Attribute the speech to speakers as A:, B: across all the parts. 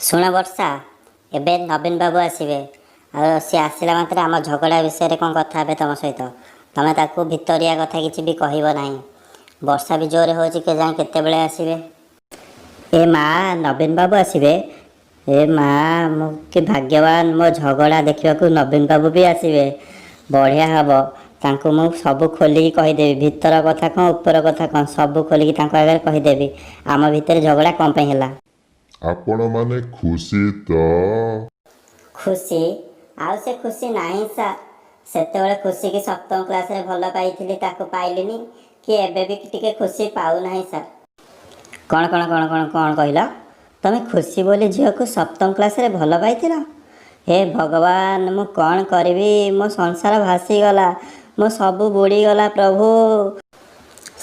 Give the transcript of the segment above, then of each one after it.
A: ଶୁଣ ବର୍ଷା, ଏବେ ନବୀନ ବାବୁ ଆସିବେ, ଆଉ ସିଏ ଆସିଲା ମାତ୍ରେ ଆମ ଝଗଡ଼ା ବିଷୟରେ କ'ଣ କଥା ହେବେ ତୁମ ସହିତ। ତୁମେ ତାକୁ ଭିତରିଆ କଥା କିଛି ବି କହିବ ନାହିଁ। ବର୍ଷା ବି ଜୋରେ ହେଉଛି, କେଜାଣି କେତେବେଳେ ଆସିବେ। ଏ ମା, ନବୀନ ବାବୁ ଆସିବେ! ଏ ମା, ମୁଁ କି ଭାଗ୍ୟବାନ! ମୋ ଝଗଡ଼ା ଦେଖିବାକୁ ନବୀନ ବାବୁ ବି ଆସିବେ। ବଢ଼ିଆ ହେବ। ତାଙ୍କୁ ମୁଁ ସବୁ ଖୋଲିକି କହିଦେବି। ଭିତର କଥା କ'ଣ, ଉପର କଥା କ'ଣ, ସବୁ ଖୋଲିକି ତାଙ୍କ ଆଗରେ କହିଦେବି ଆମ ଭିତରେ ଝଗଡ଼ା କ'ଣ ପାଇଁ ହେଲା।
B: ଆପଣମାନେ ଖୁସି ତ?
A: ଖୁସି? ଆଉ ସେ ଖୁସି ନାହିଁ ସାର୍। ସେତେବେଳେ ଖୁସିକି ସପ୍ତମ କ୍ଲାସରେ ଭଲ ପାଇଥିଲି, ତାକୁ ପାଇଲିନି କି ଏବେ ବି ଟିକେ ଖୁସି ପାଉନାହିଁ ସାର୍। କ'ଣ କ'ଣ କ'ଣ କ'ଣ କ'ଣ କହିଲ? ତମେ ଖୁସି ବୋଲି ଝିଅକୁ ସପ୍ତମ କ୍ଲାସରେ ଭଲ ପାଇଥିଲ? ହେ ଭଗବାନ, ମୁଁ କ'ଣ କରିବି? ମୋ ସଂସାର ଭାସିଗଲା, ମୋ ସବୁ ବୁଡ଼ିଗଲା ପ୍ରଭୁ।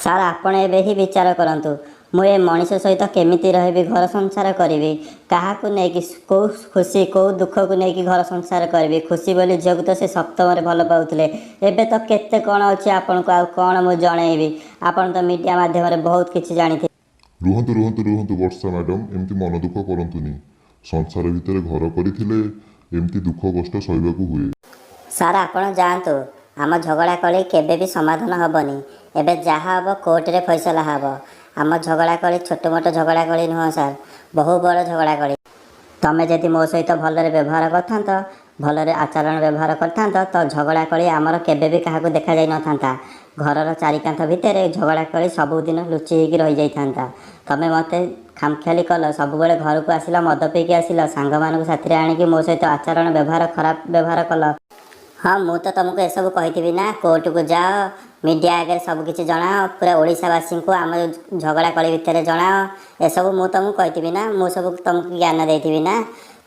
A: ସାର୍, ଆପଣ ଏବେ ହିଁ ବିଚାର କରନ୍ତୁ, ମୁଁ ଏ ମଣିଷ ସହିତ କେମିତି ରହିବି, ଘର ସଂସାର କରିବି? କାହାକୁ ନେଇକି, କେଉଁ ଖୁସି କେଉଁ ଦୁଃଖକୁ ନେଇକି ଘର ସଂସାର କରିବି? ଖୁସି ବୋଲି ଝିଅକୁ ତ ସେ ସପ୍ତମରେ ଭଲ ପାଉଥିଲେ। ଏବେ ତ କେତେ କ'ଣ ଅଛି, ଆପଣଙ୍କୁ ଆଉ କ'ଣ ମୁଁ ଜଣେଇବି? ଆପଣ ତ ମିଡ଼ିଆ ମାଧ୍ୟମରେ ବହୁତ କିଛି ଜାଣିଥିବେ।
B: ରୁହନ୍ତୁ, ରୁହନ୍ତୁ, ରୁହନ୍ତୁ ବର୍ଷା ମ୍ୟାଡ଼ାମ୍, ଏମିତି ମନ ଦୁଃଖ କରନ୍ତୁନି। ସଂସାର ଭିତରେ ଘର କରିଥିଲେ ଏମିତି ଦୁଃଖ କଷ୍ଟ ସହିବାକୁ ହୁଏ।
A: ସାର୍, ଆପଣ ଯାଆନ୍ତୁ। ଆମ ଝଗଡ଼ା କଳି କେବେ ବି ସମାଧାନ ହେବନି। ଏବେ ଯାହା ହେବ କୋର୍ଟରେ ଫଇସଲା ହେବ। ଆମ ଝଗଡ଼ା କଳି ଛୋଟ ମୋଟ ଝଗଡ଼ା କଳି ନୁହଁ ସାର୍, ବହୁ ବଡ଼ ଝଗଡ଼ା କଳି। ତମେ ଯଦି ମୋ ସହିତ ଭଲରେ ବ୍ୟବହାର କରିଥାନ୍ତ, ଭଲରେ ଆଚରଣ ବ୍ୟବହାର କରିଥାନ୍ତ, ତ ଝଗଡ଼ା କଳି ଆମର କେବେ ବି କାହାକୁ ଦେଖାଯାଇନଥାନ୍ତା। ଘରର ଚାରିକାନ୍ଥ ଭିତରେ ଝଗଡ଼ା କଳି ସବୁଦିନ ଲୁଚି ହେଇକି ରହିଯାଇଥାନ୍ତା। ତମେ ମୋତେ ଖାମଖିଆଲି କଲ। ସବୁବେଳେ ଘରକୁ ଆସିଲ, ମଦ ପିଇକି ଆସିଲ, ସାଙ୍ଗମାନଙ୍କୁ ସାଥିରେ ଆଣିକି ମୋ ସହିତ ଆଚରଣ ବ୍ୟବହାର ଖରାପ ବ୍ୟବହାର କଲ। ହଁ, ମୁଁ ତ ତୁମକୁ ଏସବୁ କହିଥିବି ନା, କୋର୍ଟକୁ ଯାଅ, ମିଡ଼ିଆ ଆଗରେ ସବୁ କିଛି ଜଣାଅ, ପୁରା ଓଡ଼ିଶାବାସୀଙ୍କୁ ଆମ ଝଗଡ଼ା କଳି ଭିତରେ ଜଣାଅ। ଏସବୁ ମୁଁ ତୁମକୁ କହିଥିବି ନା? ମୁଁ ସବୁ ତୁମକୁ ଜ୍ଞାନ ଦେଇଥିବି ନା?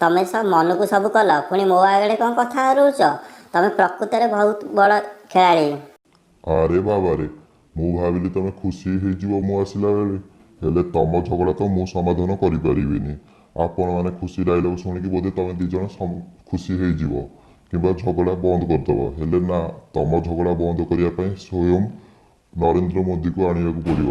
A: ତମେ ସବୁ ମନକୁ ସବୁ କଲ, ପୁଣି ମୋ ଆଗରେ କ'ଣ କଥା ରହୁଛ? ତମେ ପ୍ରକୃତରେ ବହୁତ ବଡ଼ ଖେଳାଳି।
B: ଆରେ ବାବାରେ, ମୁଁ ଭାବିଲି ତମେ ଖୁସି ହେଇଯିବ ମୁଁ ଆସିଲା ବେଳେ। ହେଲେ ତମ ଝଗଡ଼ା ତ ମୁଁ ସମାଧାନ କରିପାରିବିନି। ଆପଣମାନେ ଖୁସି ଡାଇଲଗ ଶୁଣିକି ବୋଧେ ତମେ ଦୁଇ ଜଣ ଖୁସି ହେଇଯିବ କିମ୍ବା ଝଗଡ଼ା ବନ୍ଦ କରିଦେବ। ହେଲେ ନା, ତମ ଝଗଡ଼ା ବନ୍ଦ କରିବା ପାଇଁ ସ୍ୱୟଂ ନରେନ୍ଦ୍ର ମୋଦିକୁ ଆଣିବାକୁ ପଡ଼ିବ।